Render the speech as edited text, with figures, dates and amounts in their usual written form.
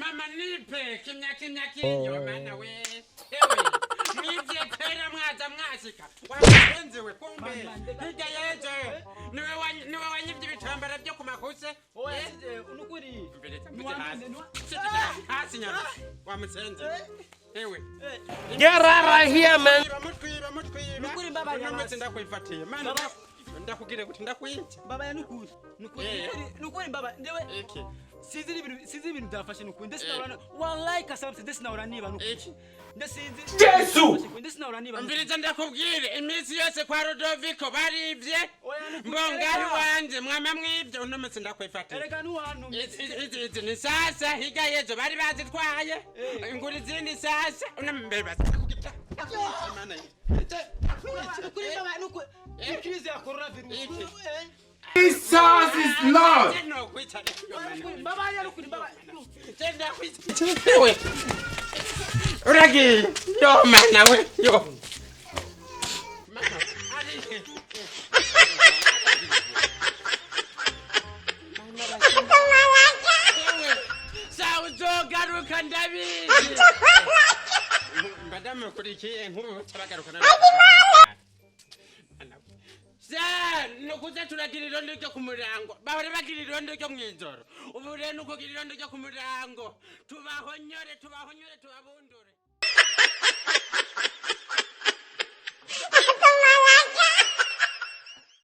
Mama nipe kimya kimya kinyo mana we. Ewe, mwivye kera mwaza mwashika. Wamusenzi we, kumbe. Hirya y'ejo niwe wanyivye ibitambara vyo ku makuse. Oya. Eh? Sije nukuri. Mbere Niwamene, hasi. Niwa- Hasi nyana. Wamusenzi. Ewe. Get out of here, man. Mutwiba, mutwiba, mutwiba. Nukuri mbabarira Uno munsi basi. ndakwifatiye. Mana, ndakubwire kuti ndakwica. Mbabaya nukuri nukuri. Eh. Nukuri mbabaya ndewe. Iki. Sinzi n'ibintu, sinzi ibintu byafashe nukuri ndetse nahora, wallahi kasabse, ndetse nahora niba nukuri. Iki. Ndetse sinzi. Yesu! Ndetse nahora niba nukuri. Mbiriza ndakubwire, iminsi yose kwa Rodoviko barivye. Oya, nukuri, Mbongahi erega. wanje mwama mwivye, uno munsi ndakwifatiye. Erega ntiwantumye. Izi ni sasa, hirya y'ejo bari bazitwaye. Eh. Ngura izindi sasa uno mbere basi. Nukuri mbabaya nukuri. Eh. Crise ya coronavirus. Iki. Eh. Jesus is Lord. Nukuri mbabaya nukuri mbabaya. Uragiye yo mana we yo. Mana, Ewe, sawa uzogaruka ndabizi. Mbadamu kurikiye nk'ubu baca bagaruka. Sa nukuza turagira irondo ryo ku murango, bahora bagira irondo ryo mw'ijoro, ubu rero nukugira irondo ryo ku murango, tubahonyore, tubahonyore, tubabundure.